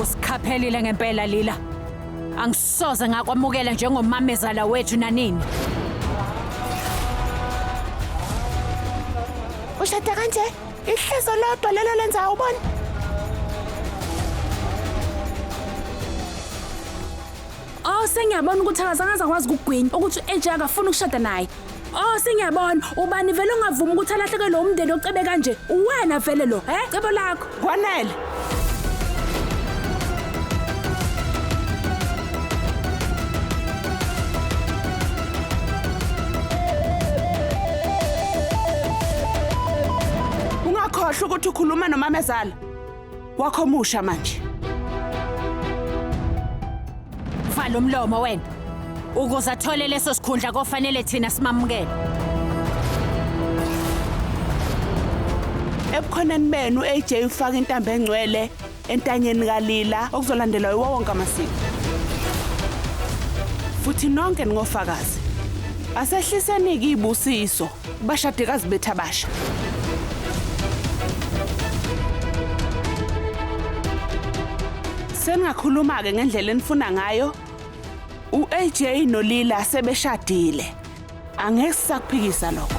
Usikhaphelile ngempela Lila. Angisoze ngakwamukela njengomamezala wethu nanini. Ushada kanje? Ihlezo lodwa lelo lenza ubona? Oh sengiyabona ukuthi akazange azakwazi ukugwinya ukuthi u-AJ akafuni ukushada naye. Oh sengiyabona ubani vele ongavumi ukuthi alahlekelwe umndeni ocebe kanje? Uwena vele lo, he? Cebo lakho. Kwanele. Ungakhohlwa ukuthi ukhuluma nomamezala wakho omusha manje. Vala umlomo wena. Ukuze athole leso sikhundla kofanele thina simamukele. Ebukhoneni benu AJ ufaka intambo engcwele entanyeni kaLila okuzolandelwa yiwo wonke amasiko. Futhi nonke ningofakazi. Asehliseni-ke izibusiso kubashadikazi bethu abasha. Seningakhuluma-ke ngendlela enifuna ngayo. U-AJ noLila sebeshadile. Angeke sisakuphikisa lokho.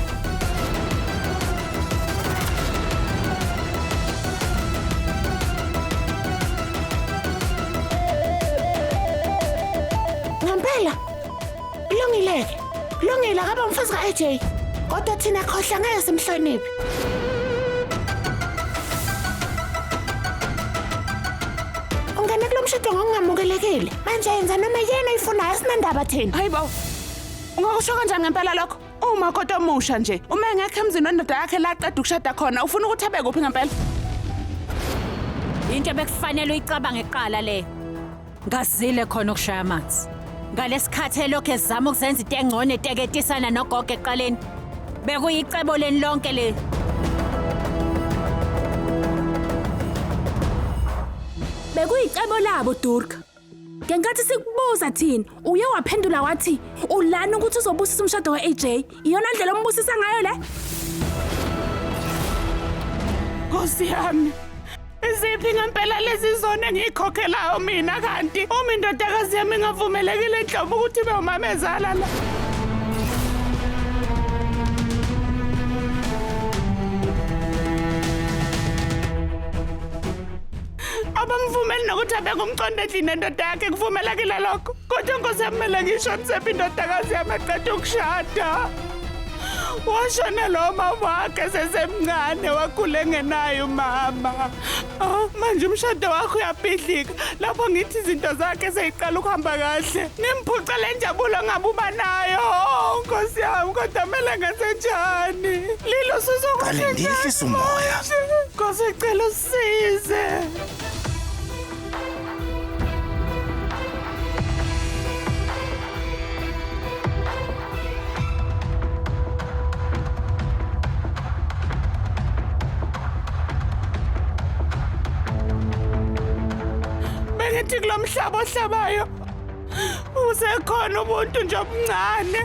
Ngempela kulungile-ke. Kulungile akabe umfazi ka-AJ. Kodwa thina khohla ngeke simhloniphe. Ungene kulo mshado ngokungamukelekile. Manje yenza noma yena oyifunayo asinandaba thina. Hayi bo. Ungakusho kanjani ngempela lokho? Umakoti omusha nje. Uma engekho emzini wendoda yakhe la aqeda ukushada khona, ufuna ukuthi abe kuphi ngempela? Into ebekufanele uyicabange kuqala le. Ngazile khona ukushaya amanzi. Ngalesikhathi elokhu ezama ukuzenza into engcono eteketisana nogogo ekuqaleni. Bekuyicebo leni lonke leli. Bekuyicebo labo Durga. Ngenkathi sikubuza thina, uye waphendula wathi ulana ukuthi uzobusisa umshado ka-AJ. Iyona ndlela ombusisa ngayo le? Nkosi yami. Iziphi ngempela lezi zona engiyikhokhelayo mina kanti uma indodakazi yami ingavumelekile nhlobo ukuthi ibe umamezala la. Abamvumeli nokuthi abeke umqondo endlini nendoda yakhe kuvumelekile lokho. Kodwa nkosi yami kumele ngishonisephi indodakazi yami eqeda ukushada. Washona lo mama wakhe sesemncane wakhula engenaye umama. Ah, manje umshado wakho uyabhidlika lapho ngithi izinto zakhe seyiqala ukuhamba kahle. Nimphuca le njabulo ngabe uba nayo. Oh, Nkosi yami kodwa kumele ngenze njani? Lilo Qale ndiyehlise umoya. Nkosi cela usize. Bengithi kulo mhlaba ohlabayo usekhona ubuntu nje obuncane.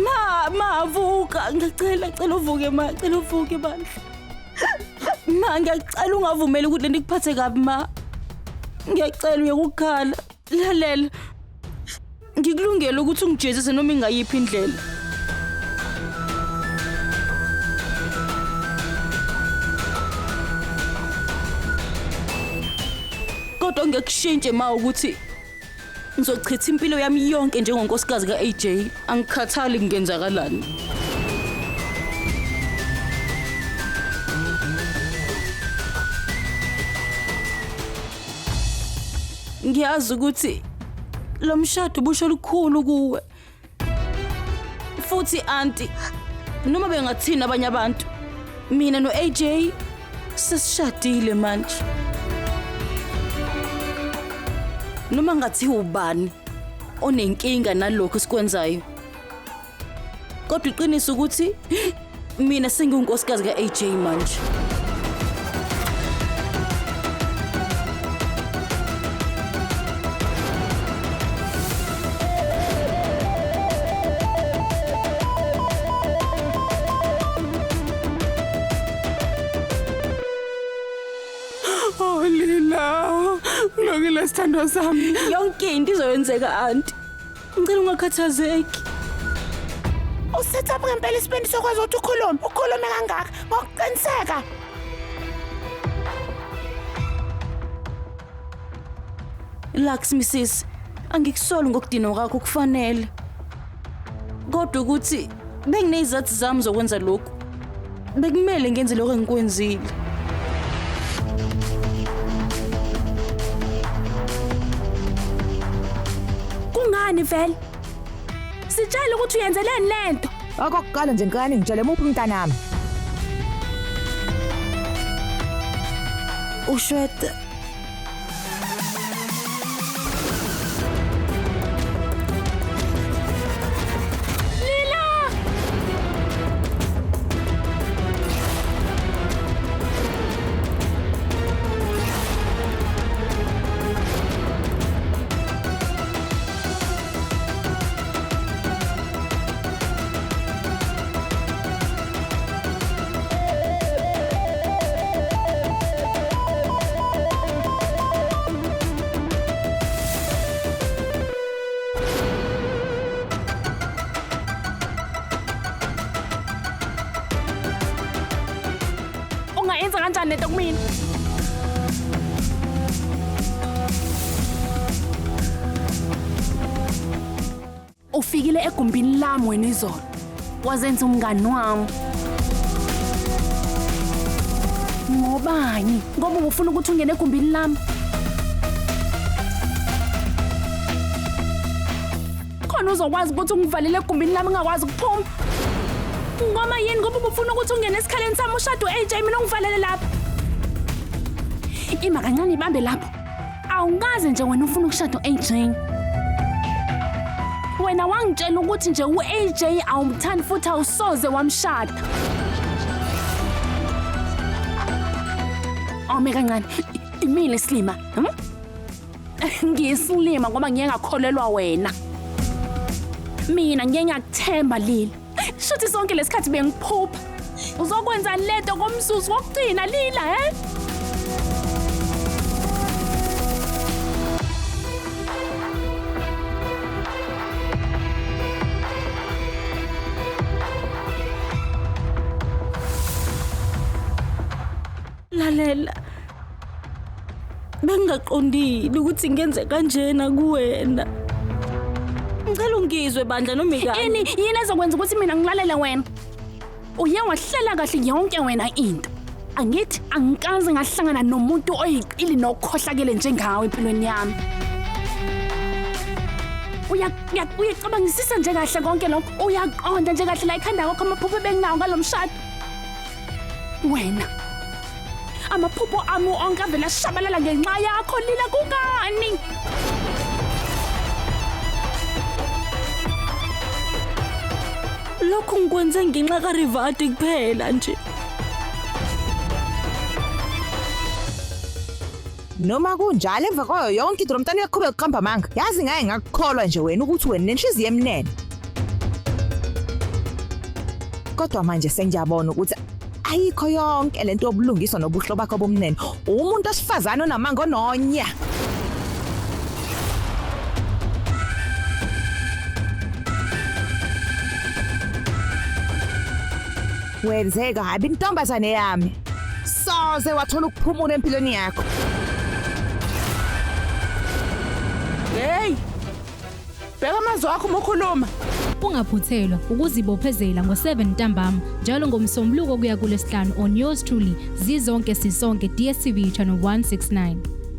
Ma, ma vuka, ngiyacela, cela uvuke ma, cela uvuke bandla. Ma, ngiyacela ungavumeli ukuthi lento ikuphathe kabi ma. Ngiyacela uye ukukhala. Lalela. Ngikulungele ukuthi ungijezise noma ingayiphi indlela. Kodwa ngiyakushintshe ma ukuthi ngizochitha impilo yami yonke njengonkosikazi ka-AJ. Angikhathali kungenzakalani. Ngiyazi ukuthi lo mshado ubusho lukhulu kuwe. Futhi anti noma bengathini abanye abantu mina no-AJ sesishadile manje. Noma ngathi ubani onenkinga nalokho esikwenzayo. Kodwa iqiniso ukuthi mina sengiwunkosikazi ka-AJ manje. Oh Lila, kulungile sithandwa sami. Yonke into izoyenzeka auntie. Ngicela ungakhathazeki. Usetha up ngempela isibindi sokwazi ukuthi ukhulume, ukhulume kangaka ngokuqiniseka. Lux Mrs. Angikusoli ngokudinwa kwakho kufanele. Kodwa ukuthi benginezizathu zami zokwenza lokhu. Bekumele ngenze lokho engikwenzile. Kungani vele? Sitshela ukuthi uyenzeleni lento. Okokuqala nje ngicela ngitshele muphi umntanami. Ushweta Lila! Ungayenza kanjani lento kumina? Ufikile egumbini lami wena izolo. Wazenza umngani wami. Ngobani? Ngoba ubufuna ukuthi ungene egumbini lami. Khona uzokwazi ukuthi ungivalele egumbini lami ngingakwazi ukuphuma. Ngoba yini? Ngoba ubufuna ukuthi ungene esikhaleni sami ushade u-AJ mina ungivalele lapha. Ima kancane ibambe lapho. Awungaze nje wena ufuna ukushada u-AJ. Wena wangitshela ukuthi nje u-AJ awumthandi futhi awusoze wamshada. Awume kancane. Imile isilima. Ngiyisilima ngoba ngiye ngakholelwa wena. Mina ngiye ngiyakuthemba Lila. Shuthi sonke lesikhathi bengiphupha. Uzokwenza lento komzuzu wokugcina Lila, he? Lalela. Bengingaqondile ukuthi ngenze kanjena kuwena. Ngicela ungizwe bandla noma ikani. Ini yini ezokwenza ukuthi mina ngilalele wena? Uye wahlela kahle yonke wena into. Angithi angikaze ngahlangana nomuntu oyiqili nokhohlakele njengawe empilweni yami. Uyacabangisisa nje kahle konke lokho. Uyaqonda nje kahle la ekhanda kwakho amaphupho ebenginawo ngalomshado. Wena amaphupho ami onke avele ashabalala ngenxa yakho Lila, kungani? Lokhu ngikwenze ngenxa kaRivati kuphela nje. Noma kunjalo emva kwayo yonke into lomntana uyaqhubeka ukuqamba amanga. Yazi ngaye ngakukholwa nje wena ukuthi wena nenhliziyo emnene. Kodwa manje sengiyabona ukuthi ayikho yonke lento yobulungiswa nobuhlobo bakho bomnene. Umuntu osifazana onamanga ononya. Wenze kabi intombazane yami. Soze wathola ukuphumula empilweni yakho. Hey! Bheka amazwi akho uma ukhuluma. Ungaphuthelwa ukuzibophezela ngo-7 ntambama njalo ngomsombuluko kuya kulesihlanu on yours truly Zizonke Sisonke DStv channel 169.